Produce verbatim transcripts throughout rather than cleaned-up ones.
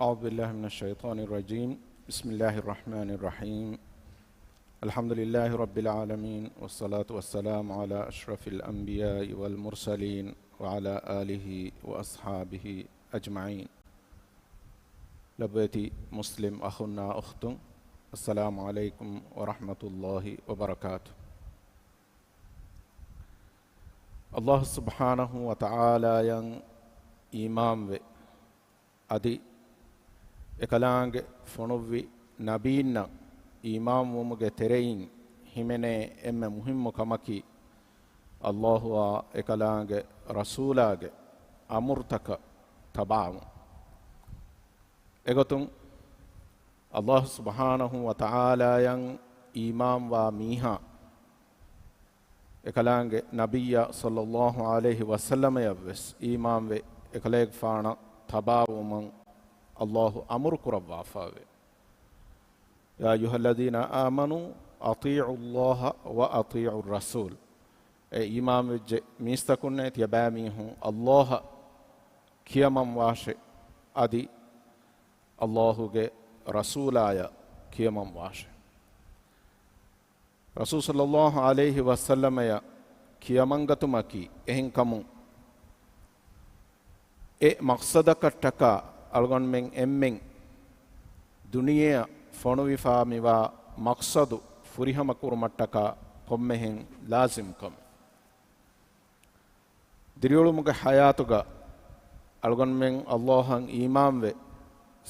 أعوذ بالله من الشيطان الرجيم. بسم الله الرحمن الرحيم. الحمد لله رب العالمين، والصلاة والسلام على أشرف الأنبياء والمرسلين، وعلى آله وأصحابه أجمعين. ލޮބުވެތި މުސްލިމް އަޚުންނާ އުޚްތުން، السلام عليكم ورحمة الله وبركاته. ﷲ ސުބްޙާނަހޫ ވަތަޢާލާއަށް އީމާންވެ، އަދި އެކަލާނގެ ފޮނުއްވި ނަބީންނަށް އީމާންވުމުގެ ތެރެއިން ހިމެނޭ އެންމެ މުހިއްމު ކަމަކީ، ﷲ އާ އެކަލާނގެ ރަސޫލާގެ އަމުރުތަކަށް ތަބާވުން. އެގޮތުން، ﷲ ސުބްޙާނަހޫ ވަތަޢާލާއަށް އީމާންވާ މީހާ، އެކަލާނގެ ނަބިއްޔާ ޞައްލައްލާހު ޢަލައިހި ވަސައްލަމަޔަށްވެސް އީމާންވެ، އެކަލޭގެފާނަށް ތަބާވުމަށް ﷲ އަމުރު ކުރައްވާފައެވެ. يا أيها الذين آمنوا أطيعوا الله وأطيعوا الرسول. އޭ އީމާންވެއްޖެ މީސްތަކުންނޭ، ތިޔަބައިމީހުން ﷲ އަށް ކިޔަމަންވާށެ، އަދި ﷲ ގެ ރަސޫލާޔަށް ކިޔަމަންވާށެ. ރަސޫލު ޞައްލައްލާހު ޢަލައިހި ވަސައްލަމަޔަށް ކިޔަމަންގަތުމަކީ އެހެންކަމުން، އެ މަޤްޞަދަކަށްޓަކާ އަޅުގަނޑުމެން އެންމެން ދުނިޔެއަށް ފޮނުވިފާ މިވާ މަޤްޞަދު ފުރިހަމަކުރުމަށްޓަކާ ކޮންމެހެން ލާޒިމްކަމެއް. ދިރިއުޅުމުގެ ޙަޔާތުގަ އަޅުގަނޑުމެން ﷲ އަށް އީމާންވެ،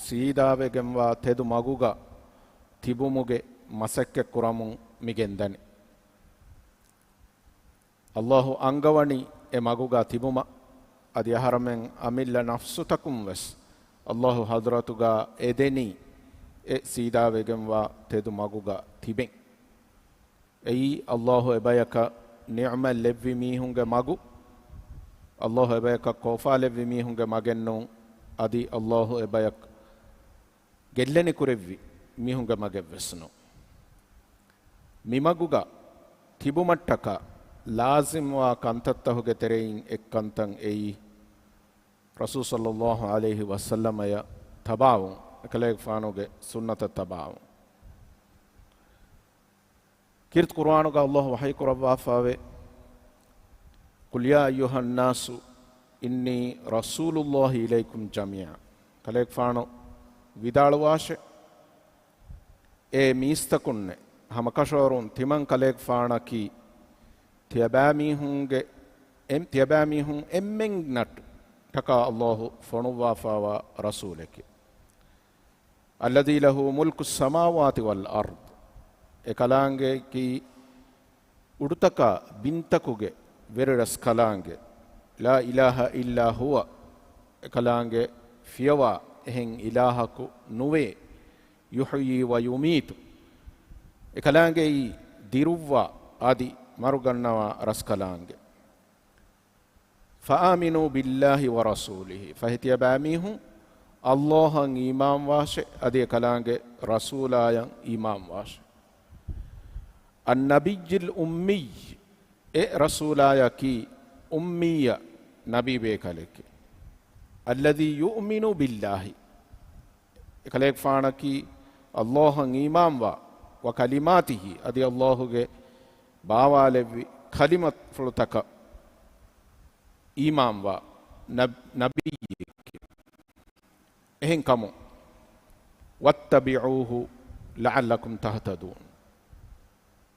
ސީދާވެގެންވާ ތެދު މަގުގަ ތިބުމުގެ މަސައްކަތްކުރަމުން މި ގެންދަނީ. ﷲ އަންގަވަނީ އެ މަގުގަ ތިބުމަށް، އަދި އަހަރަމެން އަމިއްލަ ނަފްސުތަކުން ވެސް ﷲ ޙަޟްރަތުގަ އެދެނީ އެ ސީދާވެގެންވާ ތެދު މަގުގަ ތިބެން. އެއީ، ﷲ އެބަޔަކަށް ނިޢުމަތް ލެއްވި މީހުންގެ މަގު، ﷲ އެބަޔަކަށް ކޯފާލެއްވި މީހުންގެ މަގެއްނޫން، އަދި ﷲ އެބަޔަކަށް ގެއްލެނިކުރެއްވި މީހުންގެ މަގެއްވެސް ނޫން. މިމަގުގަ ތިބުމަށްޓަކާ ލާޒިމްވާ ކަންތައްތަހުގެ ތެރެއިން އެއްކަންތައް އެއީ، ރަސޫލު ޞައްލައްލާހު ޢަލައިހި ވަސައްލަމަޔަށް ތަބާވުން، އެކަލޭގެފާނުގެ ސުންނަތަށް ތަބާވުން. ކީރިތި ޤުރުއާނުގަ ﷲ ވަޙީ ކުރައްވާފައެވެ. قل يا أيها الناس إني رسول الله إليكم جميعا. ކަލޭގެފާނު ވިދާޅުވާށެ، އޭ މީސްތަކުންނޭ، ހަމަކަށަވަރުން ތިމަން ކަލޭގެފާނަކީ ތިޔަބައިމީހުންގެ އެން-، ތިޔަބައިމީހުން އެންމެންނަށްޓަކާ ﷲ ފޮނުއްވާފައިވާ ރަސޫލެކޭ. الذي له ملك السماوات والأرض. އެކަލާނގެއަކީ އުޑުތަކާ ބިންތަކުގެ ވެރިރަސް ކަލާނގެ. لا إله إلا هو. އެކަލާނގެ ފިޔަވާ އެހެން އިލާހަކު ނުވޭ. يحيي ويميت. އެކަލާނގެއީ ދިރުއްވާ އަދި މަރުގަންނަވާ ރަސްކަލާނގެ. فآمنوا بالله ورسوله. ފަހެ ތިޔަބައިމީހުން ﷲ އަށް އީމާންވާށެ، އަދި އެކަލާނގެ ރަސޫލާޔަށް އީމާންވާށެ. النبي الأمي. އެ ރަސޫލާޔަކީ އުއްމިއްޔަ ނަބީބޭކަލެކޭ. الذي يؤمن بالله. އެކަލޭގެފާނަކީ ﷲ އަށް އީމާންވާ، وكلماته، އަދި ﷲ ގެ ބާވާލެއްވި ކަލިމަފުޅުތަކަށް އީމާންވާ ނަބް-، ނަބިއްޔެކޭ. އެހެންކަމުން، واتبعوه لعلكم تهتدون.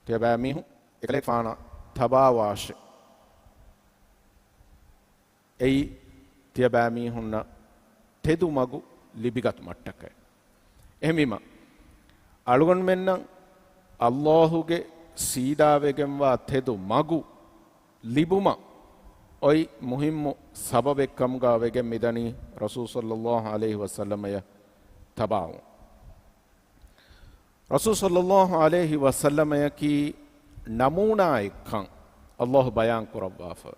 ތިޔަބައިމީހުން އެކަލޭގެފާނަށް ތަބާވާށެ. އެއީ، ތިޔަބައިމީހުންނަށް ތެދު މަގު ލިބިގަތުމަށްޓަކައި. އެހެންވީމަ، އަޅުގަނޑުމެންނަށް ﷲ ގެ ސީދާވެގެންވާ ތެދު މަގު ލިބުމަށް އޮތް މުހިއްމު ސަބަބެއްކަމުގަ ވެގެން މިދަނީ ރަސޫލު ޞައްލައްލާހު ޢަލައިހި ވަސައްލަމަޔަށް ތަބާވުން. ރަސޫލު ޞައްލައްލާހު ޢަލައިހި ވަސައްލަމަޔަކީ ނަމޫނާއެއްކަން ﷲ ބަޔާން ކުރައްވާފަ.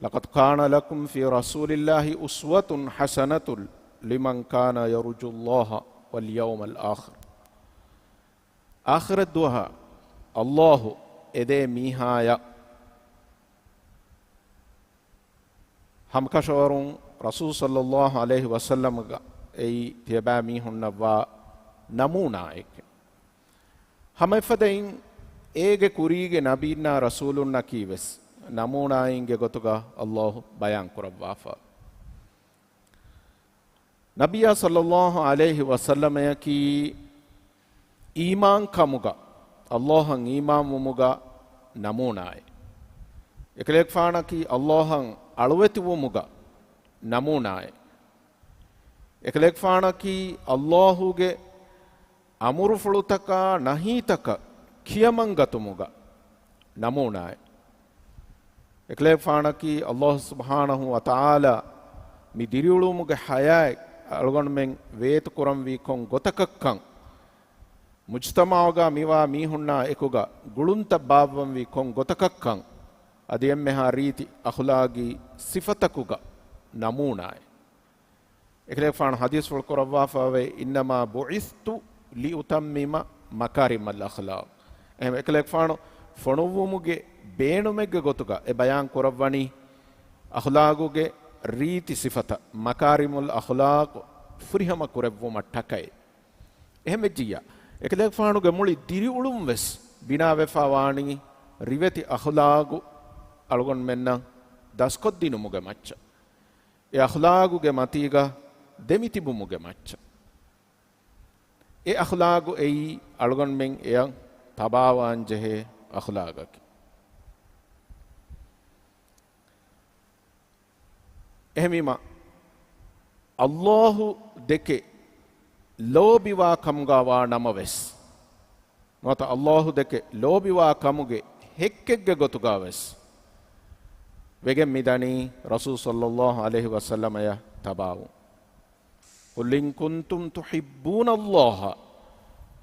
لقد كان لكم في رسول الله أسوة حسنة لمن كان يرجو الله واليوم الآخر. އާޚިރަތްދުވަހަށް ﷲ އެދޭ މީހާޔަށް ހަމަކަށަވަރުން ރަސޫލު ޞައްލައްލާހު ޢަލައިހި ވަސައްލަމަގަ އެއީ ތިޔަބައިމީހުންނަށްވާ ނަމޫނާއެކެވެ. ހަމައެފަދައިން އޭގެ ކުރީގެ ނަބީންނާ ރަސޫލުންނަކީވެސް ނަމޫނާއިންގެ ގޮތުގަ އައްލާހު ބަޔާން ކުރައްވާފަ. ނަބިއްޔާ ޞައްލައްލާހު ޢަލައިހި ވަސައްލަމަޔަކީ އީމާންކަމުގަ، އައްލާހަށް އީމާންވުމުގަ ނަމޫނާއެއް. އެކަލޭގެފާނަކީ އައްލާހަށް އަޅުވެތިވުމުގަ ނަމޫނާއެއް. އެކަލޭގެފާނަކީ އައްލާހުގެ އަމުރުފުޅުތަކާ ނަހީތަކަށް ކިޔަމަންގަތުމުގަ ނަމޫނާއެއް. އެކަލޭގެފާނަކީ އައްލާހު ސުބްޙާނަހު ވަތަޢާލާ މި ދިރިއުޅުމުގެ ޙަޔާތް އަޅުގަނޑުމެން ވޭތުކުރަންވީ ކޮން ގޮތަކަށްކަން، މުޖްތަމަޢުގަ މިވާ މީހުންނާ އެކުގަ ގުޅުންތައް ބާއްވަންވީ ކޮން ގޮތަކަށްކަން، އަދި އެންމެހާ ރީތި އަޚުލާގީ ސިފަތަކުގަ ނަމޫނާއެއް. އެކަލޭގެފާނު ޙަދީޘްފުޅު ކުރައްވާފައިވޭ، "إنما بعثت لأتمم مكارم الأخلاق." އެހެން އެކަލޭގެފާނު ފޮނުއްވުމުގެ ބޭނުމެއްގެ ގޮތުގަ އެ ބަޔާން ކުރައްވަނީ އަޚުލާގުގެ ރީތި ސިފަތައް، މަކާރިމުލް އަޚުލާޤު ފުރިހަމަ ކުރެއްވުމަށްޓަކައި. އެހެންވެއްޖިއްޔާ، އެކަލޭގެފާނުގެ މުޅި ދިރިއުޅުން ވެސް ބިނާވެފަ ވާނީ ރިވެތި އަޚުލާގު އަޅުގަނޑުމެންނަށް ދަސްކޮށްދިނުމުގެ މައްޗަށް. އެ އަޚުލާގުގެ މަތީގަ ދެމިތިބުމުގެ މައްޗަށް. އެ އަޚުލާގު އެއީ އަޅުގަނޑުމެން އެޔަށް ތަބާވާން ޖެހޭ އަޚުލާގަކީ. އެހެންވީމަ، އައްލާހު ދެކެ ލޯބިވާ ކަމުގަ ވާ ނަމަވެސް، ނުވަތަ އައްލާހު ދެކެ ލޯބިވާ ކަމުގެ ހެއްކެއްގެ ގޮތުގަ ވެސް ވެގެން މިދަނީ ރަސޫލު ޞައްލައްލާހު ޢަލައިހި ވަސައްލަމަޔަށް ތަބާވުން. "قل إن كنتم تحبون الله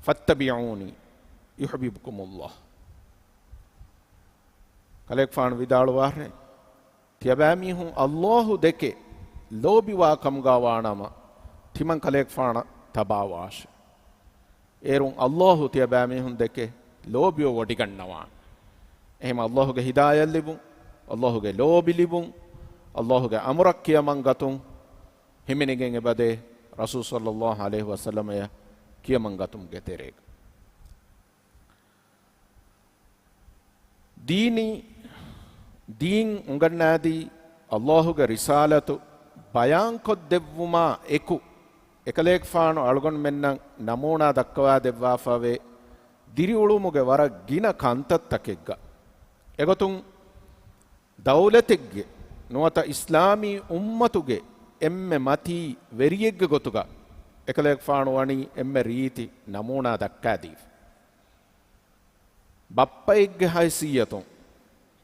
فاتبعوني يحببكم الله." ކަލޭގެފާނު ވިދާޅުވާށޭ، ތިޔަބައިމީހުން އައްލާހު ދެކެ ލޯބިވާ ކަމުގަ ވާނަމަ، ތިމަން ކަލޭގެފާނަށް ތަބާވާށޭ. އޭރުން އައްލާހު ތިޔަބައިމީހުން ދެކެ ލޯބިވެވޮޑިގަންނަވާނެ. އެހެން އައްލާހުގެ ހިދާޔަތް ލިބުން، އައްލާހުގެ ލޯބި ލިބުން، އައްލާހުގެ އަމުރަށް ކިޔަމަން ގަތުން، ހިމެނިގެން އެބަދޭ ރަސޫލު ޞައްލައްލާހު ޢަލައިހި ވަސައްލަމަޔަށް ކިޔަމަން ގަތުމުގެ ތެރޭގަ. ދީނީ، ދީން އުނގަންނާދީ، އައްލާހުގެ ރިސާލަތު ބަޔާންކޮށްދެއްވުމާ އެކު، އެކަލޭގެފާނު އަޅުގަނޑުމެންނަށް ނަމޫނާ ދައްކަވާދެއްވާފަވޭ ދިރިއުޅުމުގެ ވަރަށް ގިނަ ކަންތައްތަކެއްގަ. އެގޮތުން، ދައުލަތެއްގެ ނުވަތަ އިސްލާމީ އުއްމަތުގެ އެންމެ މަތީ ވެރިއެއްގެ ގޮތުގަ އެކަލޭގެފާނު ވަނީ އެންމެ ރީތި ނަމޫނާ ދައްކާދީފަ. ބައްޕައެއްގެ ހައިސިއްޔަތުން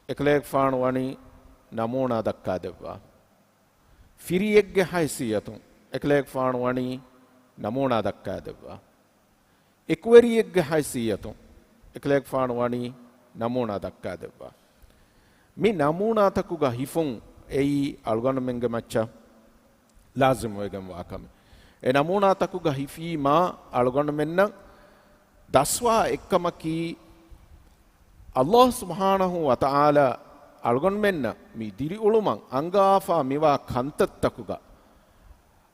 އެކަލޭގެފާނު ވަނީ ނަމޫނާ ދައްކާދެއްވާ. ފިރިއެއްގެ ހައިސިއްޔަތުން އެކަލޭގެފާނު ވަނީ ނަމޫނާ ދައްކާދެއްވާ. އެކުވެރިއެއްގެ ހައިސިއްޔަތުން އެކަލޭގެފާނު ވަނީ ނަމޫނާ ދައްކާދެއްވާ. މި ނަމޫނާތަކުގަ ހިފުން އެއީ އަޅުގަނޑުމެންގެ މައްޗަށް ލާޒިމުވެގެންވާ ކަމެއް. އެ ނަމޫނާތަކުގަ ހިފީމާ އަޅުގަނޑުމެންނަށް ދަސްވާ އެއްކަމަކީ، އައްލާހު ސުބްޙާނަހު ވަތަޢާލާ އަޅުގަނޑުމެންނަށް މި ދިރިއުޅުމަށް އަންގާފާ މިވާ ކަންތައްތަކުގަ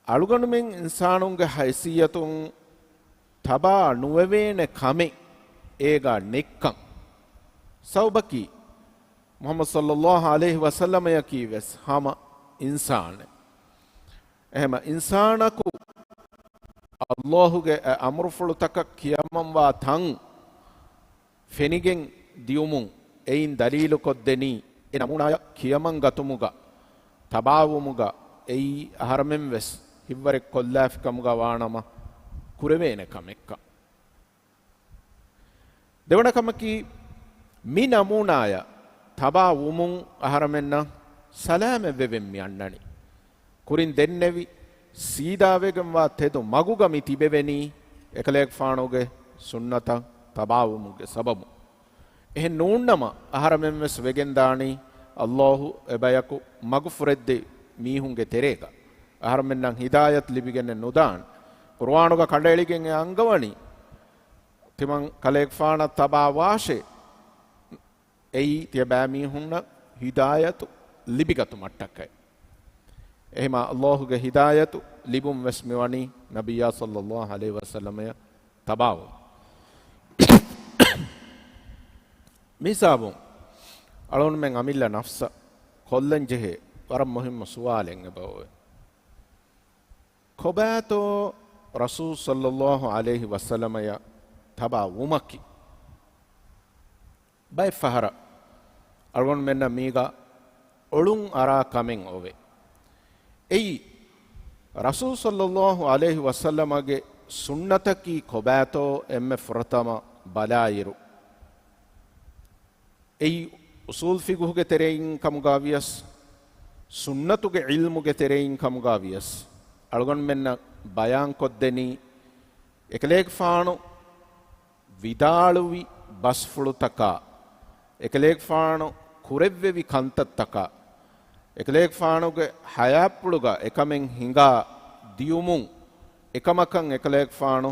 އަޅުގަނޑުމެން އިންސާނުންގެ ހައިސިއްޔަތުން ތަބާ ނުވެވޭނެ ކަމެއް އޭގަ ނެތްކަން. ސަބަބަކީ، މުޙައްމަދު ޞައްލައްލާހު ޢަލައިހި ވަސައްލަމަޔަކީ ވެސް ހަމަ އިންސާނެއް. އެހެމަ އިންސާނަކު އައްލާހުގެ އެ އަމުރުފުޅުތަކަށް ކިޔަމަންވާ ތަން ފެނިގެން ދިޔުމުން އެއިން ދަލީލުކޮށްދެނީ، އެ ނަމޫނާޔަށް ކިޔަމަން ގަތުމުގަ، ތަބާވުމުގަ އެއީ އަހަރަމެން ވެސް ހިތްވަރެއް ކޮށްލާފި ކަމުގަ ވާނަމަ ކުރެވޭނެ ކަމެއްކަން. ދެވަނަ ކަމަކީ، މި ނަމޫނާޔަށް ތަބާ ވުމުން އަހަރަމެންނަށް ސަލާމަތްވެވެން މި އަންނަނީ. ކުރިން ދެންނެވި ސީދާވެގެންވާ ތެދު މަގުގަ މި ތިބެވެނީ، އެކަލޭގެފާނުގެ ސުންނަތަށް ތަބާވުމުގެ ސަބަބުން. އެހެން ނޫންނަމަ، އަހަރަމެން ވެސް ވެގެންދާނީ، އައްލާހު އެބަޔަކު މަގުފުރެއްދި މީހުންގެ ތެރޭގަ. އަހަރަމެންނަށް ހިދާޔަތް ލިބިގެނެއް ނުދާނެ. ޤުރުއާނުގަ ކަނޑައެޅިގެން އެ އަންގަވަނީ، ތިމަން ކަލޭގެފާނަށް ތަބާވާށޭ. އެއީ ތިޔަބައިމީހުންނަށް ހިދާޔަތު ލިބިގަތުމަށްޓަކައި. އެހެމާ ﷲ ގެ ހިދާޔަތު ލިބުން ވެސް މިވަނީ ނަބިއްޔާ ޞައްލައްލާހު ޢަލައިހި ވަސައްލަމަޔަށް ތަބާވުން. މި ހިސާބުން އަޅުގަނޑުމެން އަމިއްލަ ނަފްސަށް ކޮށްލަން ޖެހޭ ވަރަށް މުހިއްމު ސުވާލެއް އެބައޮވޭ. ކޮބާތޯ ރަސޫލު ޞައްލައްލާހު ޢަލައިހި ވަސައްލަމަޔަށް ތަބާ ވުމަކީ؟ ބައެއް ފަހަރަށް އަޅުގަނޑުމެންނަށް މީގަ އޮޅުން އަރާ ކަމެއް އޮވޭ. އެއީ، ރަސޫލު ޞައްލައްލާހު ޢަލައިހި ވަސައްލަމަގެ ސުންނަތަކީ ކޮބާތޯ އެންމެ ފުރަތަމަ ބަލާއިރު، އެއީ އުޞޫލު ފިޤުހުގެ ތެރެއިން ކަމުގަ ވިޔަސް، ސުންނަތުގެ ޢިލްމުގެ ތެރެއިން ކަމުގަ ވިޔަސް، އަޅުގަނޑުމެންނަށް ބަޔާންކޮށްދެނީ، އެކަލޭގެފާނު ވިދާޅުވި ބަސްފުޅުތަކާ، އެކަލޭގެފާނު ކުރެއްވެވި ކަންތައްތަކާ، އެކަލޭގެފާނުގެ ޙަޔާތްޕުޅުގަ އެކަމެއް ހިނގާ ދިޔުމުން، އެކަމަކަށް އެކަލޭގެފާނު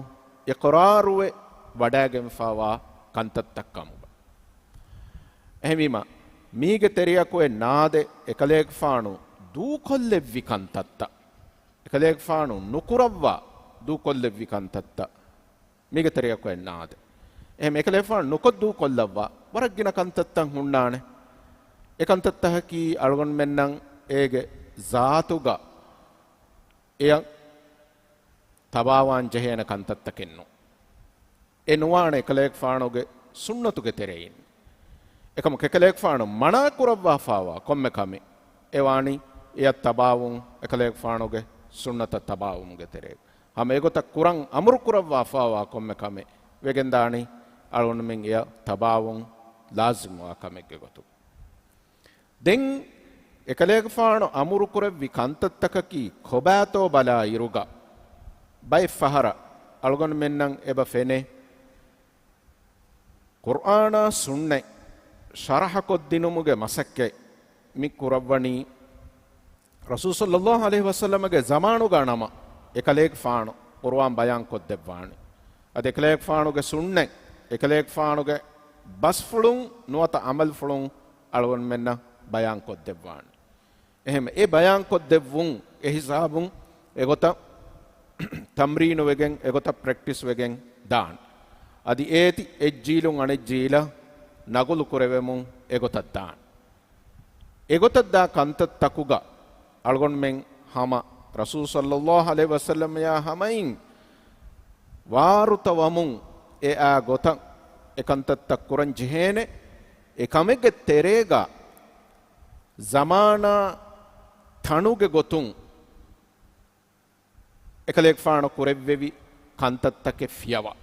އިޤްރާރުވެ ވަޑައިގެންފާވާ ކަންތައްތައް ކަމުގަ. އެހެންވީމަ، މީގެ ތެރެއަކު އެ ނާދެ އެކަލޭގެފާނު ދޫކޮށްލެއްވި ކަންތައްތައް، އެކަލޭގެފާނު ނުކުރައްވާ ދޫކޮށްލެއްވި ކަންތައްތައް، މީގެ ތެރެއަކު އެ ނާދެ. އެހެން އެކަލޭގެފާނު ނުކޮށް ދޫކޮށްލައްވާ ވަރަށް ގިނަ ކަންތައްތައް ހުންނާނެ. އެ ކަންތައްތަކަކީ އަޅުގަނޑުމެންނަށް އޭގެ ޒާތުގަ އެޔަށް ތަބާވާން ޖެހޭނެ ކަންތައްތަކެއް ނޫން. އެ ނުވާނެ އެކަލޭގެފާނުގެ ސުންނަތުގެ ތެރެއިން. އެކަމަކު އެކަލޭގެފާނު މަނާ ކުރައްވާފާވާ ކޮންމެ ކަމެއް، އެ ވާނީ އެޔަށް ތަބާވުން، އެކަލޭގެފާނުގެ ސުންނަތަށް ތަބާވުމުގެ ތެރޭގަ. ހަމަ އެގޮތަށް ކުރަން އަމުރު ކުރައްވާފާވާ ކޮންމެ ކަމެއް ވެގެންދާނީ، އަޅުގަނޑުމެން އެޔަށް ތަބާވުން ލާޒިމްވާ ކަމެއްގެ ގޮތުން. ދެން އެކަލޭގެފާނު އަމުރުކުރެއްވި ކަންތައްތަކަކީ ކޮބާތޯ ބަލާ އިރުގަ، ބައެއް ފަހަރަށް އަޅުގަނޑުމެންނަށް އެބަ ފެނޭ، ޤުރްއާނާ ސުންނަތް ޝަރަޙަކޮށްދިނުމުގެ މަސައްކަތް މި ކުރައްވަނީ، ރަސޫލު ޞައްލައްލާހު ޢަލައިހި ވަސައްލަމަގެ ޒަމާނުގަ ނަމަ، އެކަލޭގެފާނު ޤުރުއާން ބަޔާންކޮށްދެއްވާނެ. އަދި އެކަލޭގެފާނުގެ ސުންނަތް، އެކަލޭގެފާނުގެ ބަސްފުޅުން ނުވަތަ ޢަމަލުފުޅުން އަޅުގަނޑުމެންނަށް ބަޔާންކޮށްދެއްވާނެ. އެހެން އެ ބަޔާންކޮށްދެއްވުން އެ ހިސާބުން އެގޮތަށް ތަމްރީނުވެގެން، އެގޮތަށް ޕްރެކްޓިސްވެގެން ދާން. އަދި އޭތި އެއްޖީލުން އަނެއްޖީލަށް ނަގުލު ކުރެވެމުން އެގޮތަށް ދާން. އެގޮތަށް ދާ ކަންތައްތަކުގަ އަޅުގަނޑުމެން ހަމަ ރަސޫލު ޞައްލައްލާހު ޢަލައިހި ވަސައްލަމަޔާ ހަމައިން ވާރުތަ ވަމުން އެއާ ގޮތަށް އެ ކަންތައްތައް ކުރަން ޖެހޭނެ. އެ ކަމެއްގެ ތެރޭގަ ޒަމާނާ ތަނުގެ ގޮތުން އެކަލޭގެފާނު ކުރެއްވެވި ކަންތައްތަކެއް ފިޔަވާ.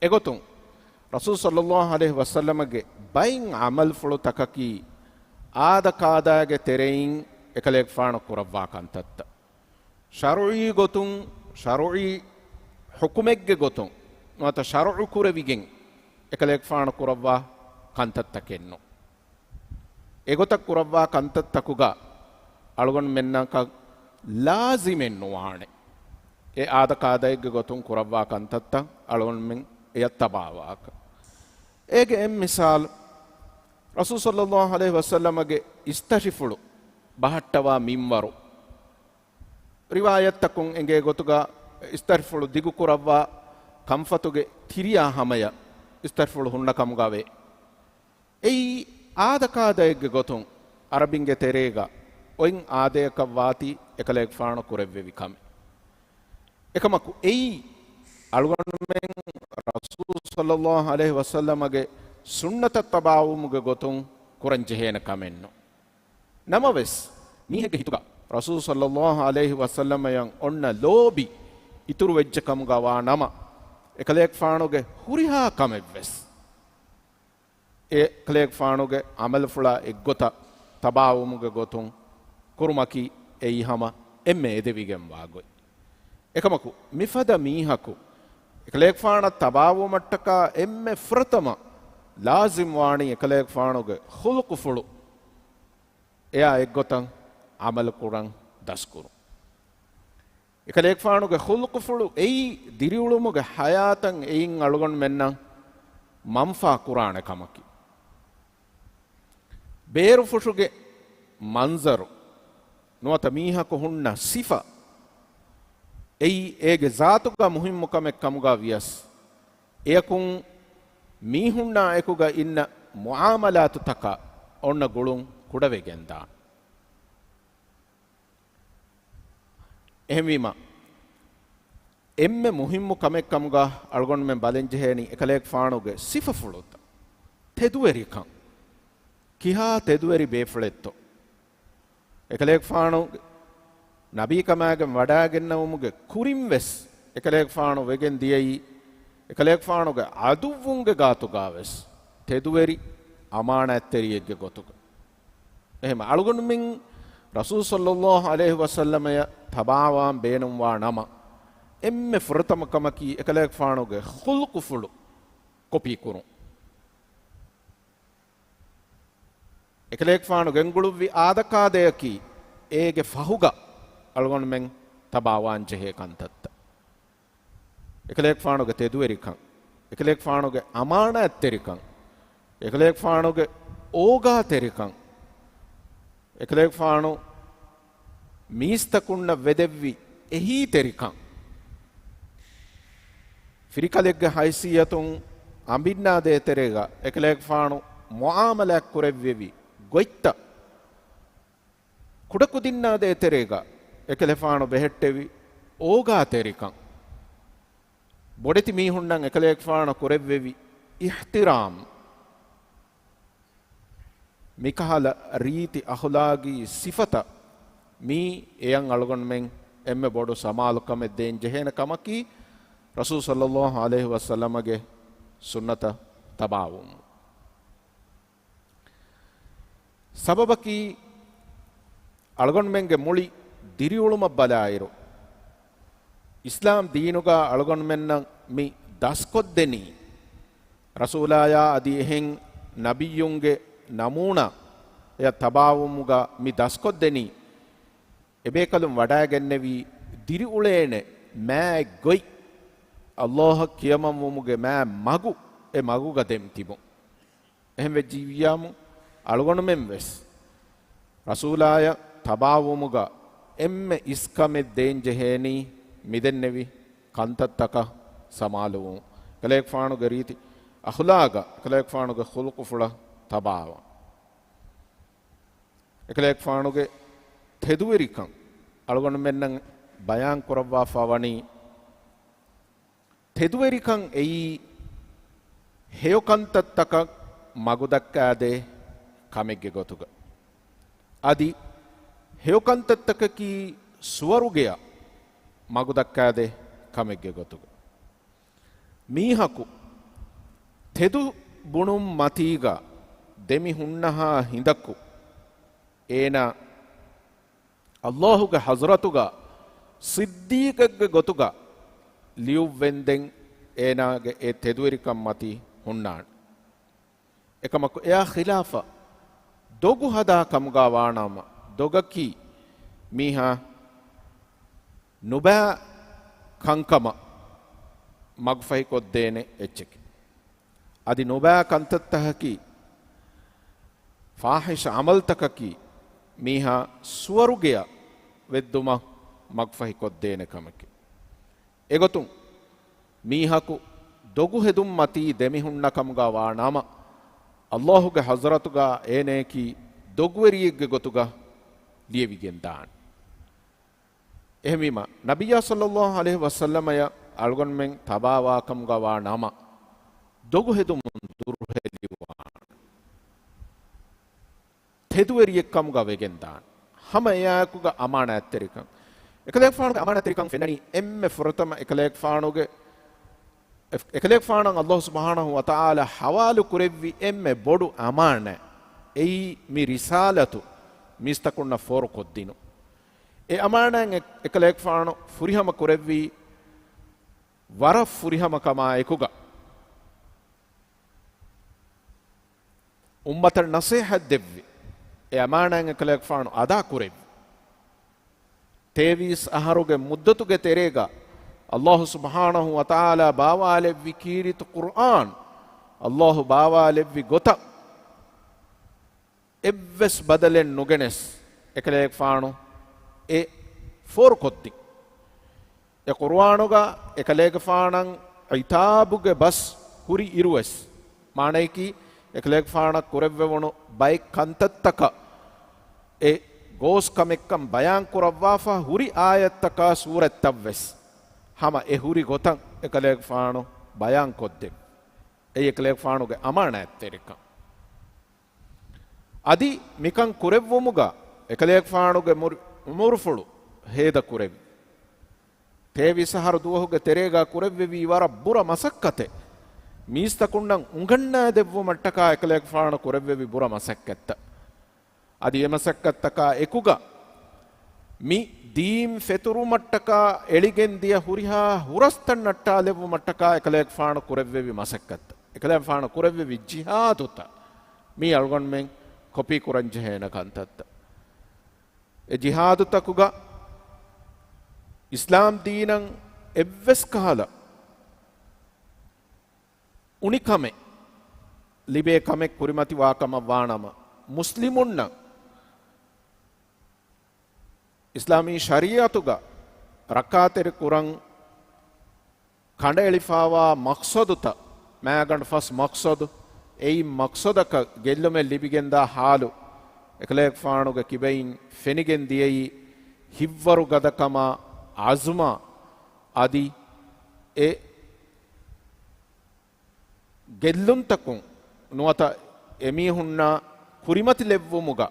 އެގޮތުން، ރަސޫލު ޞައްލައްލާހު ޢަލައިހި ވަސައްލަމަގެ ބައެއް ޢަމަލުފުޅުތަކަކީ އާދަކާދައިގެ ތެރެއިން އެކަލޭގެފާނު ކުރައްވާ ކަންތައްތައް. ޝަރުޢީ ގޮތުން، ޝަރުޢީ ޙުކުމެއްގެ ގޮތުން ނުވަތަ ޝަރުޢު ކުރެވިގެން އެކަލޭގެފާނު ކުރައްވާ ކަންތައްތަކެއް ނޫން. އެގޮތަށް ކުރައްވާ ކަންތައްތަކުގަ އަޅުގަނޑުމެންނަކަށް ލާޒިމެއް ނުވާނެ. އެ އާދަކާދައެއްގެ ގޮތުން ކުރައްވާ ކަންތައްތައް އަޅުގަނޑުމެން އެޔަށް ތަބާވާކަށް. އޭގެ އެއް މިސާލު، ރަސޫލު ޞައްލައްލާހު ޢަލައިހި ވަސައްލަމަގެ އިސްތަށިފުޅު ބަހައްޓަވާ މިންވަރު. ރިވާޔަތްތަކުން އެނގޭ ގޮތުގަ އިސްތަށިފުޅު ދިގުކުރައްވާ ކަންފަތުގެ ތިރިޔާ ހަމަޔަށް އިސްތަށިފުޅު ހުންނަ ކަމުގަ ވޭ. އެއީ އާދަކާދައެއްގެ ގޮތުން ޢަރަބިންގެ ތެރޭގަ އޮތް އާދަޔަކަށް ވާތީ އެކަލޭގެފާނު ކުރެއްވެވި ކަމެއް. އެކަމަކު އެއީ އަޅުގަނޑުމެން ރަސޫލު ޞައްލައްލާހު ޢަލައިހި ވަސައްލަމަގެ ސުންނަތަށް ތަބާވުމުގެ ގޮތުން ކުރަން ޖެހޭނެ ކަމެއް ނޫން. ނަމަވެސް، މީހެއްގެ ހިތުގަ ރަސޫލު ޞައްލައްލާހު ޢަލައިހި ވަސައްލަމަޔަށް އޮންނަ ލޯބި އިތުރު ވެއްޖެ ކަމުގަ ވާ ނަމަ، އެކަލޭގެފާނުގެ ހުރިހާ ކަމެއްވެސް އެކަލޭގެފާނުގެ ޢަމަލުފުޅާ އެއްގޮތަށް ތަބާވުމުގެ ގޮތުން ކުރުމަކީ އެއީ ހަމަ އެންމެ އެދެވިގެންވާ ގޮތް. އެކަމަކު، މިފަދަ މީހަކު އެކަލޭގެފާނަށް ތަބާވުމަށްޓަކާ އެންމެ ފުރަތަމަ ލާޒިމް ވާނީ އެކަލޭގެފާނުގެ ޚުލުޤުފުޅު އެއާ އެއްގޮތަށް ޢަމަލު ކުރަން ދަސްކުރުން. އެކަލޭގެފާނުގެ ޚުލުޤުފުޅު އެއީ ދިރިއުޅުމުގެ ޙަޔާތަށް އެއިން އަޅުގަނޑުމެންނަށް މަންފާ ކުރާނެ ކަމަކީ. ބޭރުފުށުގެ މަންޒަރު، ނުވަތަ މީހަކު ހުންނަ ސިފަ، އެއީ އޭގެ ޒާތުގަ މުހިއްމު ކަމެއް ކަމުގަ ވިޔަސް، އެޔަކުން މީހުންނާ އެކުގަ އިންނަ މުޢާމަލާތުތަކަށް އޮންނަ ގުޅުން ކުޑަވެގެންދާނެ. އެހެންވީމަ، އެންމެ މުހިއްމު ކަމެއް ކަމުގަ އަޅުގަނޑުމެން ބަލަންޖެހޭނީ އެކަލޭގެފާނުގެ ސިފަފުޅުތައް، ތެދުވެރިކަން. ކިހާ ތެދުވެރި ބޭފުޅެއްތޯ؟ އެކަލޭގެފާނުގެ ނަބީކަމާގެން ވަޑައިގެންނެވުމުގެ ކުރިން ވެސް އެކަލޭގެފާނު ވެގެން ދިޔައީ، އެކަލޭގެފާނުގެ އަދުއްވުންގެ ގާތުގަ ވެސް ތެދުވެރި އަމާނާތްތެރިއެއްގެ ގޮތުގަ. އެހެން އަޅުގަނޑުމެން ރަސޫލު ޞައްލައްލާހު ޢަލައިހި ވަސައްލަމަޔަށް ތަބާވާން ބޭނުންވާ ނަމަ، އެންމެ ފުރަތަމަ ކަމަކީ އެކަލޭގެފާނުގެ ޚުލްޤުފުޅު ކޮޕީ ކުރުން. އެކަލޭގެފާނު ގެންގުޅުއްވި އާދަކާދަޔަކީ އޭގެ ފަހުގަ އަޅުގަނޑުމެން ތަބާވާން ޖެހޭ ކަންތައްތައް. އެކަލޭގެފާނުގެ ތެދުވެރިކަން، އެކަލޭގެފާނުގެ އަމާނާތްތެރިކަން، އެކަލޭގެފާނުގެ އޯގާތެރިކަން، އެކަލޭގެފާނު މީސްތަކުންނަށް ވެދެއްވި އެހީތެރިކަން، ފިރިކަލެއްގެ ހައިސިއްޔަތުން އަނބިންނާ ދޭތެރޭގަ އެކަލޭގެފާނު މުޢާމަލާތް ކުރެއްވެވި ގޮތްތައް، ކުޑަކުދިންނާ ދޭތެރޭގަ އެކަލޭގެފާނު ބެހެއްޓެވި އޯގާތެރިކަން، ބޮޑެތި މީހުންނަށް އެކަލޭގެފާނަށް ކުރެއްވެވި އިޙްތިރާމް، މިކަހަލަ ރީތި އަޚުލާގީ ސިފަތައް މީ އެޔަށް އަޅުގަނޑުމެން އެންމެ ބޮޑު ސަމާލުކަމެއް ދޭން ޖެހޭނެ ކަމަކީ، ރަސޫލު ޞައްލައްލާހު ޢަލައިހި ވަސައްލަމަގެ ސުންނަތަށް ތަބާވުމުން. ސަބަބަކީ، އަޅުގަނޑުމެންގެ މުޅި ދިރިއުޅުމަށް ބަލާއިރު، އިސްލާމް ދީނުގަ އަޅުގަނޑުމެންނަށް މި ދަސްކޮށްދެނީ، ރަސޫލާޔާ އަދި އެހެން ނަބިއްޔުންގެ ނަމޫނާއަށް ތަބާވުމުގަ މި ދަސްކޮށްދެނީ، އެބޭކަލުން ވަޑައިގެންނެވީ ދިރިއުޅޭނެ މާތް ގޮތް، އައްލާހަށް ކިޔަމަންވުމުގެ މާތް މަގު، އެ މަގުގަ ދެމިތިބުން. އެހެންވެއްޖިއްޔާމު، އަޅުގަނޑުމެން ވެސް ރަސޫލާޔަށް ތަބާވުމުގަ އެންމެ އިސްކަމެއް ދޭންޖެހޭނީ، މިދެންނެވި ކަންތައްތަކަށް ސަމާލުވުން. އެކަލޭގެފާނުގެ ރީތި އަޚުލާގަށް، އެކަލޭގެފާނުގެ ޚުލްޤުފުޅަށް ތަބާވާން. އެކަލޭގެފާނުގެ ތެދުވެރިކަން އަޅުގަނޑުމެންނަށް ބަޔާން ކުރައްވާފަ ވަނީ، ތެދުވެރިކަން އެއީ ހެޔޮކަންތައްތަކަށް މަގުދައްކާދޭ ކަމެއްގެ ގޮތުގަ. އަދި ހެޔޮކަންތައްތަކަކީ ސުވަރުގެއަށް މަގުދައްކާދޭ ކަމެއްގެ ގޮތުގަ. މީހަކު ތެދު ބުނުން މަތީގަ ދެމި ހުންނަހާ ހިނދަކު، އޭނާ އައްލާހުގެ ޙަޟްރަތުގަ ޞިއްދީޤެއްގެ ގޮތުގަ ލިޔުއްވެންދެން އޭނާގެ އެ ތެދުވެރިކަން މަތީ ހުންނާނެ. އެކަމަކު އެއާ ޚިލާފަށް ދޮގު ހަދާ ކަމުގަ ވާނަމަ، ދޮގަކީ މީހާ ނުބައި ކަންކަމަށް މަގުފަހިކޮށްދޭނެ އެއްޗެކޭ. އަދި ނުބައި ކަންތައްތަކަކީ، ފާޙިޝް ޢަމަލްތަކަކީ، މީހާ ސުވަރުގެއަށް ވެއްދުމަށް މަގުފަހިކޮށްދޭނެ ކަމެކޭ. އެގޮތުން، މީހަކު ދޮގު ހެދުން މަތީ ދެމިހުންނަ ކަމުގަ ވާ ނަމަ، އައްލާހުގެ ޙަޟްރަތުގަ އޭނަޔަކީ ދޮގުވެރިއެއްގެ ގޮތުގަ ލިޔެވިގެން ދާނެ. އެހެންވީމަ، ނަބިއްޔާ ޞައްލައްލާހު ޢަލައިހި ވަސައްލަމަޔަށް އަޅުގަނޑުމެން ތަބާވާކަމުގަ ވާ ނަމަ، ދޮގުހެދުމުން ދުރުހެލިވާނެ. ތެދުވެރިއެއްކަމުގަ ވެގެންދާނެ. ހަމަ އެއާއެކުގަ އަމާނާތްތެރިކަން. އެކަލޭގެފާނުގެ އަމާނާތްތެރިކަން ފެންނަނީ އެންމެ ފުރަތަމަ އެކަލޭގެފާނުގެ، އެ-، އެކަލޭގެފާނަށް އައްލާހު ސުބްޙާނަހު ވަތަޢާލާ ޙަވާލު ކުރެއްވި އެންމެ ބޮޑު އަމާނާތް. އެއީ މި ރިސާލަތު މީސްތަކުންނަށް ފޯރުކޮށްދިނުން. އެ އަމާނާތް އެ-، އެކަލޭގެފާނު ފުރިހަމަ ކުރެއްވީ ވަރަށް ފުރިހަމަ ކަމާ އެކުގަ، އުއްމަތަށް ނަޞޭޙަތް ދެއްވި، އެ އަމާނާތް އެކަލޭގެފާނު އަދާ ކުރެއްވި. ތޭވީސް އަހަރުގެ މުއްދަތުގެ ތެރޭގަ އައްލާހު ސުބްޙާނަހު ވަތަޢާލާ ބާވާލެއްވި ކީރިތި ޤުރްއާން، އައްލާހު ބާވާލެއްވި ގޮތަށް، އެއްވެސް ބަދަލެއް ނުގެނެސް، އެކަލޭގެފާނު އެ ފޯރުކޮށްދިން. އެ ޤުރުއާނުގަ އެކަލޭގެފާނަށް ޢިތާބުގެ ބަސް ހުރި އިރުވެސް، މާނަޔަކީ، އެކަލޭގެފާނަށް ކުރެއްވެވުނު ބައެއް ކަންތައްތަކަށް އެ ގޯސް ކަމެއްކަން ބަޔާން ކުރައްވާފަ ހުރި އާޔަތްތަކާ ސޫރަތްތައްވެސް، ހަމަ އެ ހުރި ގޮތަށް އެކަލޭގެފާނު ބަޔާން ކޮށްދެއްވި. އެއީ އެކަލޭގެފާނުގެ އަމާނާތްތެރިކަން. އަދި މިކަން ކުރެއްވުމުގަ އެކަލޭގެފާނުގެ މުރި-، އުމުރުފުޅު ހޭދަ ކުރެއްވި. ތޭވީސް އަހަރު ދުވަހުގެ ތެރޭގަ ކުރެއްވެވީ ވަރަށް ބުރަ މަސައްކަތެއް. މީސްތަކުންނަށް އުނގަންނާދެއްވުމަށްޓަކާ އެކަލޭގެފާނު ކުރެއްވެވި ބުރަ މަސައްކަތްތައް. އަދި އެ މަސައްކަތްތަކާ އެކުގަ މި ދީން ފެތުރުމަށްޓަކާ އެޅިގެން ދިޔަ ހުރިހާ ހުރަސްތައް ނައްޓާލެއްވުމަށްޓަކާ އެކަލޭގެފާނު ކުރެއްވެވި މަސައްކަތްތައް. އެކަލޭގެފާނު ކުރެއްވެވި ޖިހާދުތައް މީ އަޅުގަނޑުމެން ކޮޕީ ކުރަން ޖެހޭނެ ކަންތައްތައް. އެ ޖިހާދުތަކުގަ އިސްލާމް ދީނަށް އެއްވެސް ކަހަލަ އުނިކަމެއް ލިބޭ ކަމެއް ކުރިމަތިވާ ކަމަށް ވާނަމަ، މުސްލިމުންނަށް އިސްލާމީ ޝަރީޢަތުގަ ރައްކާތެރި ކުރަން ކަނޑައެޅިފާވާ މަޤްޞަދުތައް، މާގަނޑު ފަސް މަޤްޞަދު، އެއިން މަޤްޞަދަކަށް ގެއްލުމެއް ލިބިގެންދާ ޙާލު، އެކަލޭގެފާނުގެ ކިބައިން ފެނިގެން ދިޔައީ، ހިތްވަރުގަދަކަމާ، ޢަޒުމާ، އަދި އެ ގެއްލުންތަކުން ނުވަތަ އެމީހުންނާ ކުރިމަތިލެއްވުމުގަ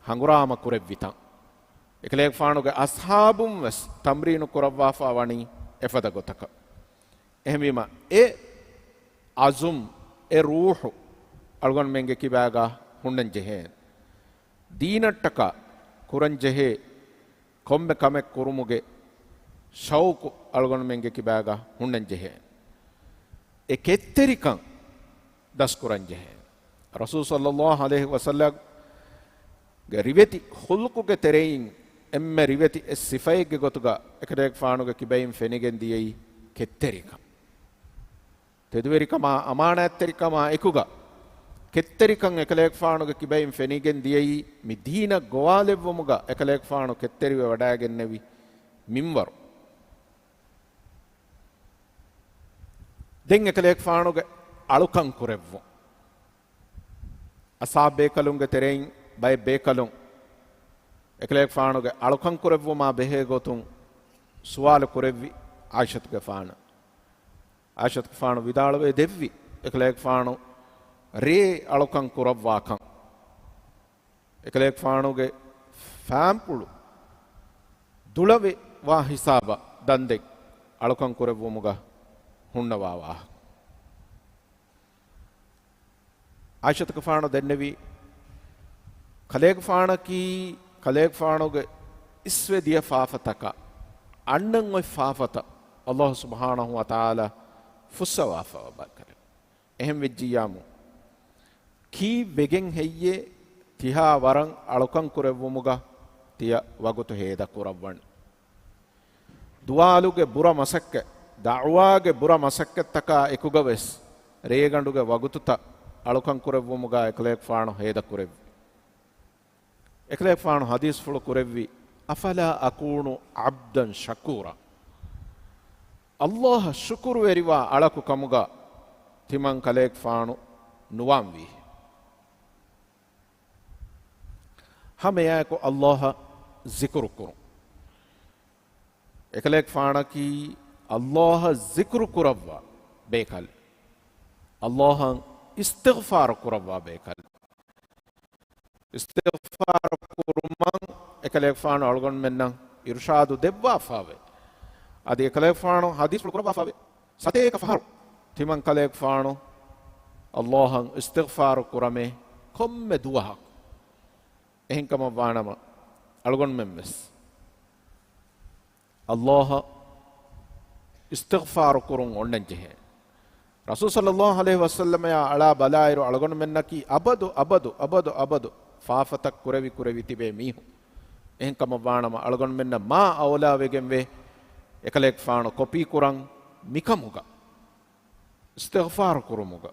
ހަނގުރާމަ ކުރެއްވިތަން. އެކަލޭގެފާނުގެ އަޞްޙާބުން ވެސް ތަމްރީނު ކުރައްވާފާ ވަނީ އެފަދަ ގޮތަކަށް. އެހެންވީމަ، އެ ޢަޒުމް، އެ ރޫޙު އަޅުގަނޑުމެންގެ ކިބާގަ ހުންނަން ޖެހޭ. ދީނަށްޓަކާ ކުރަން ޖެހޭ ކޮންމެ ކަމެއް ކުރުމުގެ ޝައުޤު އަޅުގަނޑުމެންގެ ކިބާގަ ހުންނަން ޖެހޭ. އެ ކެތްތެރިކަން ދަސްކުރަން ޖެހޭ. ރަސޫލު ޞައްލައްލާހު ޢަލައިހި ވަސައްލަމްގެ ރިވެތި ޚުލްޤުގެ ތެރެއިން އެންމެ ރިވެތި އެއް ސިފައެއްގެ ގޮތުގަ އެކަލޭގެފާނުގެ ކިބައިން ފެނިގެން ދިޔައީ ކެތްތެރިކަން. ތެދުވެރިކަމާ އަމާނާތްތެރިކަމާ އެކުގަ ކެތްތެރިކަން އެކަލޭގެފާނުގެ ކިބައިން ފެނިގެން ދިޔައީ، މި ދީނަށް ގޮވާލެއްވުމުގަ އެކަލޭގެފާނު ކެތްތެރިވެ ވަޑައިގެންނެވި މިންވަރު. ދެން އެކަލޭގެފާނުގެ އަޅުކަން ކުރެއްވުން. އަޞްޙާބު ބޭކަލުންގެ ތެރެއިން ބައެއް ބޭކަލުން އެކަލޭގެފާނުގެ އަޅުކަން ކުރެއްވުމާ ބެހޭ ގޮތުން ސުވާލު ކުރެއްވި ޢާއިޝަތުގެފާނަށް. ޢާއިޝަތުގެފާނު ވިދާޅުވެ ދެއްވި، އެކަލޭގެފާނު ރޭ އަޅުކަން ކުރައްވާކަން. އެކަލޭގެފާނުގެ ފާންޕުޅު ދުޅަވެ ވާ ހިސާބަށް ދަންދެން އަޅުކަން ކުރެއްވުމުގަ ހުންނަވާ ވާހަކަ. ޢާއިޝަތުގެފާނު ދެންނެވި، ކަލޭގެފާނަކީ ކަލޭގެފާނުގެ އިސްވެ ދިޔަ ފާފަތަކަށް އަންނަން އޮތް ފާފަތައް ﷲ ސުބްޙާނަހޫ ވަތަޢާލާ ފުއްސަވާފަވާ ބައެއް ކަލެއް. އެހެން ވެއްޖިއްޔާމު، ކީއްވެގެން ހެއްޔޭ ތިހާ ވަރަށް އަޅުކަން ކުރެއްވުމުގަ ތިޔަ ވަގުތު ހޭދަ ކުރައްވަނީ؟ ދުވާލުގެ ބުރަ މަސައްކަތް، ދަޢުވާގެ ބުރަ މަސައްކަތްތަކާ އެކުގަވެސް ރޭގަނޑުގެ ވަގުތުތައް އަޅުކަން ކުރެއްވުމުގަ އެކަލޭގެފާނު ހޭދަ ކުރެއްވި. އެކަލޭގެފާނު ޙަދީޘްފުޅު ކުރެއްވި، أفلا أكون عبدا شكورا؟ ﷲ އަށް ޝުކުރުވެރިވާ އަޅަކު ކަމުގަ ތިމަން ކަލޭގެފާނު ނުވާންވީހޭ؟ ހަމައެއާއެކު ﷲ އަށް ޒިކުރު ކުރުން. އެކަލޭގެފާނަކީ ﷲ އަށް ޒިކުރު ކުރައްވާ ބޭކަލެއް. ﷲ އަށް އިސްތިޣްފާރު ކުރައްވާ ބޭކަލެއް. އިސްތިޣްފާރު ކުރުމަށް އެކަލޭގެފާނު އަޅުގަނޑުމެންނަށް އިރުޝާދު ދެއްވާފައެވެ. އަދި އެކަލޭގެފާނު ޙަދީޘްފުޅު ކުރައްވާފައެވެ. ސަތޭކަ ފަހަރު ތިމަން ކަލޭގެފާނު ﷲ އަށް އިސްތިޣްފާރު ކުރަމޭ ކޮންމެ ދުވަހަކު. އެހެންކަމަށް ވާނަމަ، އަޅުގަނޑުމެން ވެސް ﷲ އަށް އިސްތިޣްފާރު ކުރުން އޮންނަން ޖެހޭ. ރަސޫލު ޞައްލައްލާހު ޢަލައިހި ވަސައްލަމައާ އަޅާ ބަލާއިރު، އަޅުގަނޑުމެންނަކީ އަބަދު، އަބަދު، އަބަދު، އަބަދު ފާފަތައް ކުރެވި، ކުރެވި ތިބޭ މީހުން. އެހެންކަމަށް ވާނަމަ، އަޅުގަނޑުމެންނަށް މާ އައުލާ ވެގެންވޭ އެކަލޭގެފާނު ކޮޕީ ކުރަން މިކަމުގަ، އިސްތިޣްފާރު ކުރުމުގަ،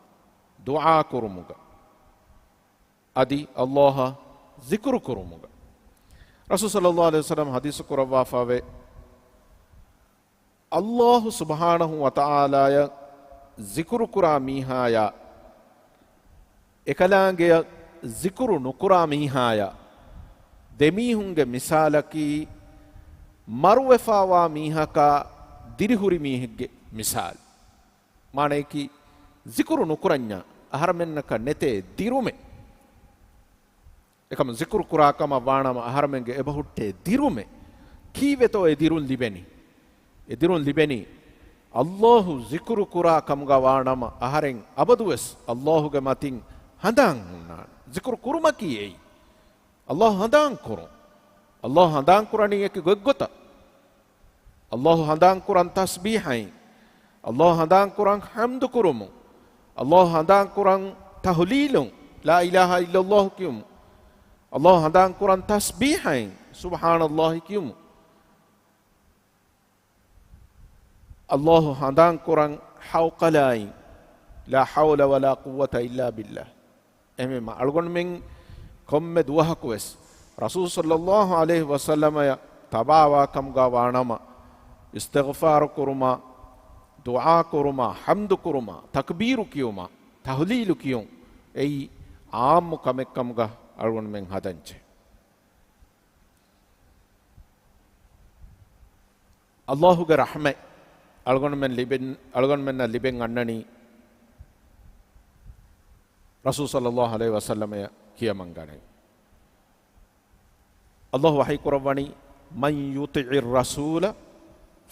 ދުޢާ ކުރުމުގަ، އަދި ﷲ އަށް ޒިކުރު ކުރުމުގަ. ރަސޫލު ޞައްލައްލާހު ޢަލައިހި ވަސައްލަމަ ޙަދީޘް ކުރައްވާފައިވޭ، ﷲ ސުބްޙާނަހޫ ވަތަޢާލާއަށް ޒިކުރު ކުރާ މީހާޔާ އެކަލާނގެއަށް ޒިކުރު ނުކުރާ މީހާޔާ ދެމީހުންގެ މިސާލަކީ، މަރުވެފާވާ މީހަކާ ދިރިހުރި މީހެއްގެ މިސާލު. މާނަޔަކީ، ޒިކުރު ނުކުރަންޏާ އަހަރަމެންނަކަށް ނެތޭ ދިރުމެއް. އެކަމަ ޒިކުރު ކުރާ ކަމަށް ވާނަމަ އަހަރަމެންގެ އެބަހުއްޓޭ ދިރުމެއް. ކީއްވެތޯ އެ ދިރުން ލިބެނީ؟ އެ ދިރުން ލިބެނީ، ﷲ ޒިކުރު ކުރާ ކަމުގަ ވާނަމަ އަހަރެން އަބަދުވެސް ﷲގެ މަތިން ހަނދާން ހުންނާނެ. ޒިކުރު ކުރުމަކީ އެއީ. ﷲ ހަނދާން ކުރުން. ﷲ ހަނދާން ކުރަނީ އެކި ގޮތްގޮތަށް. ﷲ ހަނދާން ކުރަން ތަސްބީޙައިން. ﷲ ހަނދާން ކުރަން ޙަމްދު ކުރުމުން. ﷲ ހަނދާން ކުރަން ތަހުލީލުން، ލާ އިލާހަ އިއްލައްލާހު ކިޔުމުން. ﷲ ހަނދާން ކުރަން ތަސްބީޙައިން، ސުބްޙާނައްލާހި ކިޔުމުން. ﷲ ހަނދާން ކުރަން ޙައުޤަލާއިން، ލާ ޙައުލަ ވަލާ ޤުއްވަތަ އިއްލާ ބިއްލާހް. އެހެންވީމަ، އަޅުގަނޑުމެން ކޮންމެ ދުވަހަކުވެސް ރަސޫލު ޞައްލައްލާހު ޢަލައިހި ވަސައްލަމަޔަށް ތަބާވާ ކަމުގަ ވާނަމަ، އިސްތިޣްފާރު ކުރުމާ، ދުޢާ ކުރުމާ، ޙަމްދު ކުރުމާ، ތަކްބީރު ކިޔުމާ، ތަހްލީލު ކިޔުން، އެއީ ޢާއްމު ކަމެއް ކަމުގަ އަޅުގަނޑުމެން ހަދަންޖެހޭ. ﷲގެ ރަޙްމަތް އަޅުގަނޑުމެން ލިބެން، އަޅުގަނޑުމެންނަށް ލިބެން އަންނަނީ ރަސޫލު ޞައްލައްލާހު ޢަލައިހި ވަސައްލަމަޔަށް ކިޔަމަން ގަނެ. ﷲ ވަޙީ ކުރައްވަނީ، "مَنْ يُطِعِ الرَّسُولَ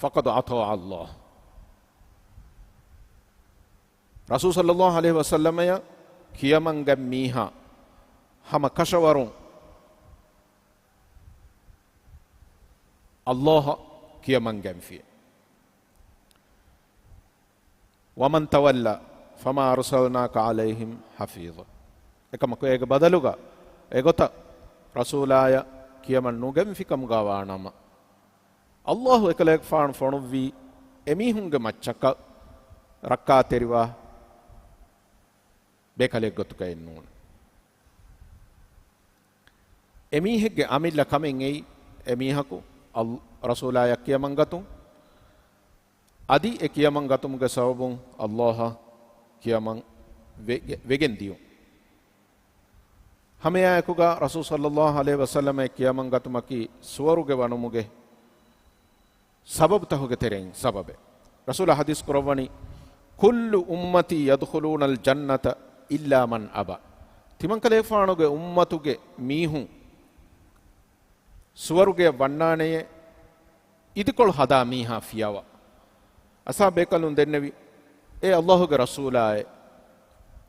فَقَدْ أَطَاعَ اللَّهَ." ރަސޫލު ޞައްލައްލާހު ޢަލައިހި ވަސައްލަމަޔަށް ކިޔަމަންގަން މީހާ ހަމަ ކަށަވަރުން ﷲ އަށް ކިޔަމަންގެންފި. "وَمَنْ تَوَلَّى فَمَا أَرْسَلْنَاكَ عَلَيْهِمْ حَفِيظًا." އެކަމަކު އޭގެ ބަދަލުގަ އެގޮތަށް ރަސޫލާޔަށް ކިޔަމަން ނުގެންފިކަމުގަ ވާނަމަ، ﷲ އެކަލޭގެފާނު ފޮނުއްވީ އެމީހުންގެ މައްޗަކަށް ރައްކާތެރިވާ ބޭކަލެއް ގޮތުގައެއް ނޫން. އެމީހެއްގެ އަމިއްލަ ކަމެއް އެއީ، އެމީހަކު އަލް-، ރަސޫލާޔަށް ކިޔަމަން ގަތުން، އަދި އެ ކިޔަމަން ގަތުމުގެ ސަބަބުން ﷲ އަށް ކިޔަމަން ވެ-، ވެގެން ދިޔުން. ހަމައެއާއެކުގަ ރަސޫލު ޞައްލައްލާހު ޢަލައިހި ވަސައްލަމައަށް ކިޔަމަން ގަތުމަކީ ސުވަރުގެ ވަނުމުގެ ސަބަބުތަހުގެ ތެރެއިން ސަބަބެއް. ރަސޫލާ ޙަދީޘް ކުރައްވަނީ، "كُلُّ أُمَّتِي يَدْخُلُونَ الْجَنَّةَ إِلَّا مَنْ أَبَى." ތިމަންކަލޭގެފާނުގެ އުއްމަތުގެ މީހުން ސުވަރުގެއަށް ވަންނާނެޔޭ، އިދިކޮޅު ހަދާ މީހާ ފިޔަވާ. އަޞްޙާބު ބޭކަލުން ދެންނެވި، "އޭ ﷲގެ ރަސޫލާއޭ،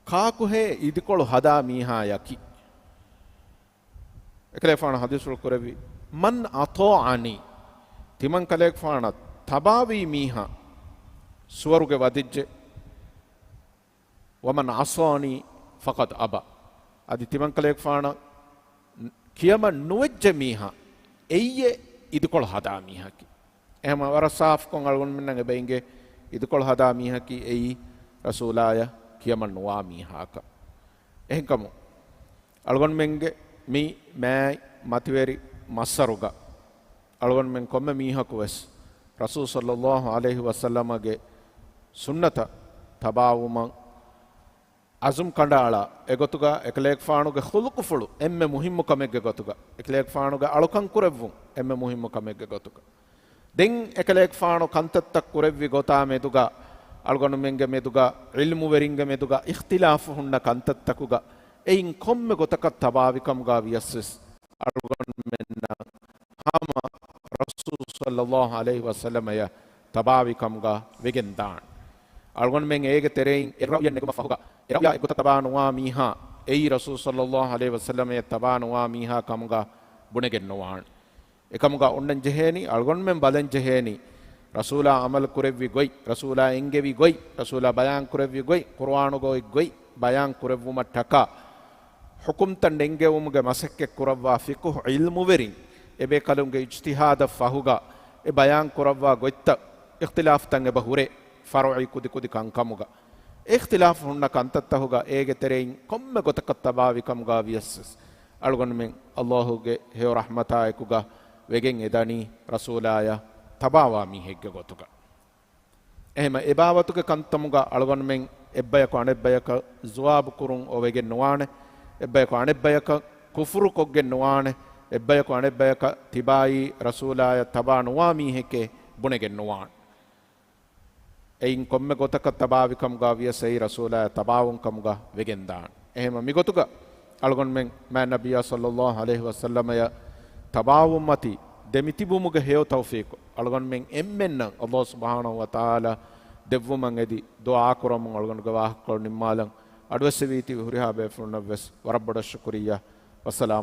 ކާކުހޭ އިދިކޮޅު ހަދާ މީހާޔަކީ؟" އެކަލޭގެފާނު ޙަދީޘްފުޅު ކުރެއްވި، "مَنْ أَطَاعَنِي." ތިމަންކަލޭގެފާނަށް ތަބާވީ މީހާ ސުވަރުގެ ވަދެއްޖެ. "وَمَنْ عَصَانِي فَقَدْ أَبَى." އަދި ތިމަންކަލޭގެފާނަށް ކިޔަމަން ނުވެއްޖެ މީހާ، އެއީއޭ އިދިކޮޅު ހަދާ މީހަކީ. އެހެންވީމަ ވަރަށް ސާފުކޮށް އަޅުގަނޑުމެންނަށް އެބަ އިނގޭ، އިދިކޮޅު ހަދާ މީހަކީ އެއީ ރަސޫލާޔަށް ކިޔަމަން ނުވާ މީހާއަކަށް. އެހެންކަމުން، އަޅުގަނޑުމެންގެ މި މާތް މަތިވެރި މައްސަރުގަ އަޅުގަނޑުމެން ކޮންމެ މީހަކު ވެސް ރަސޫލު ޞައްލައްލާހު ޢަލައިހި ވަސައްލަމަގެ ސުންނަތަށް ތަބާވުމަށް ޢަޒުމް ކަނޑައަޅާ، އެގޮތުގަ އެކަލޭގެފާނުގެ ޚުލުޤުފުޅު އެންމެ މުހިއްމު ކަމެއްގެ ގޮތުގަ، އެކަލޭގެފާނުގެ އަޅުކަން ކުރެއްވުން އެންމެ މުހިއްމު ކަމެއްގެ ގޮތުގަ. ދެން އެކަލޭގެފާނު ކަންތައްތައް ކުރެއްވި ގޮތާ މެދުގަ، އަޅުގަނޑުމެންގެ މެދުގަ، ޢިލްމުވެރިންގެ މެދުގަ އިޚްތިލާފު ހުންނަ ކަންތައްތަކުގަ، އެއިން ކޮންމެ ގޮތަކަށް ތަބާވިކަމުގަ ވިޔަސްވެސް، އަޅުގަނޑުމެންނަށް ހަމަ ރަސޫލު ޞައްލައްލާހު ޢަލައިހި ވަސައްލަމަޔަށް ތަބާވިކަމުގަ ވެގެންދާން. އަޅުގަނޑުމެން އޭގެ ތެރެއިން އެއް ރައުޔެއް ނެގުމަށް ފަހުގަ، އެ ރައުޔާ އެއްގޮތަށް ތަބާ ނުވާ މީހާ، އެއީ ރަސޫލު ޞައްލައްލާހު ޢަލައިހި ވަސައްލަމަޔަށް ތަބާ ނުވާ މީހާ ކަމުގަ ބުނެގެން ނުވާން. އެކަމުގަ އޮންނަން ޖެހޭނީ، އަޅުގަނޑުމެން ބަލަން ޖެހޭނީ، ރަސޫލާ ޢަމަލު ކުރެއްވި ގޮތް، ރަސޫލާ އެންގެވި ގޮތް، ރަސޫލާ ބަޔާން ކުރެއްވި ގޮތް، ޤުރުއާނުގަ އޮތް ގޮތް ބަޔާން ކުރެއްވުމަށް ޓަކާ، ޙުކުމްތައް ނެންގެވުމުގެ މަސައްކަތް ކުރައްވާ ފިޤުހު ޢިލްމުވެރިން، އެބޭކަލުންގެ އިޖްތިހާދަށް ފަހުގަ، އެ ބަޔާން ކުރައްވާ ގޮތްތައް، އިޚްތިލާފުތައް އެބަ ހުރޭ، ފަރުޢީ ކުދިކުދި ކަންކަމުގަ. އިޚްތިލާފު ހުންނަ ކަންތައްތަހުގަ އޭގެ ތެރެއިން ކޮންމެ ގޮތަކަށް ތަބާވިކަމުގަ ވިޔަސްވެސް، އަޅުގަނޑުމެން ﷲ ގެ ހެޔޮ ރަޙްމަތާ އެކުގަ ވެގެން އެދަނީ ރަސޫލާޔަށް ތަބާވާ މީހެއްގެ ގޮތުގަ. އެހެމަ އެބާވަތުގެ ކަންތަމުގަ އަޅުގަނޑުމެން އެއްބަޔަކު އަނެއްބަޔަކަށް ޒުވާބު ކުރުން އޮވެގެން ނުވާނެ. އެއްބަޔަކު އަނެއްބަޔަކަށް ކުފުރު ކޮށްގެން ނުވާނެ. އެއްބަޔަކު އަނެއްބަޔަކަށް ތިބާއީ ރަސޫލާޔަށް ތަބާ ނުވާ މީހެކޭ ބުނެގެން ނުވާނެ. އެއިން ކޮންމެ ގޮތަކަށް ތަބާވިކަމުގަ ވިޔަސް އެއީ ރަސޫލާޔަށް ތަބާވުން ކަމުގަ ވެގެންދާނެ. އެހެމަ މިގޮތުގަ އަޅުގަނޑުމެން މާތް ނަބިއްޔާ ޞައްލައްލާހު ޢަލައިހި ވަސައްލަމަޔަށް ތަބާވުމަތީ ދެމިތިބުމުގެ ހެޔޮ ތައުފީޤު އަޅުގަނޑުމެން އެންމެންނަށް ﷲ ސުބްޙާނަހު ވަތަޢާލާ ދެއްވުމަށް އެދި ދުޢާ ކުރަމުން އަޅުގަނޑުގެ ވާހަކަކޮޅު ނިންމާލަން. އަޑުއެއްސެވީތީ ހުރިހާ ބޭފުޅުންނަށްވެސް ވަރަށް ބޮޑަށް ޝުކުރިއްޔާ. ވައްސަލާމް.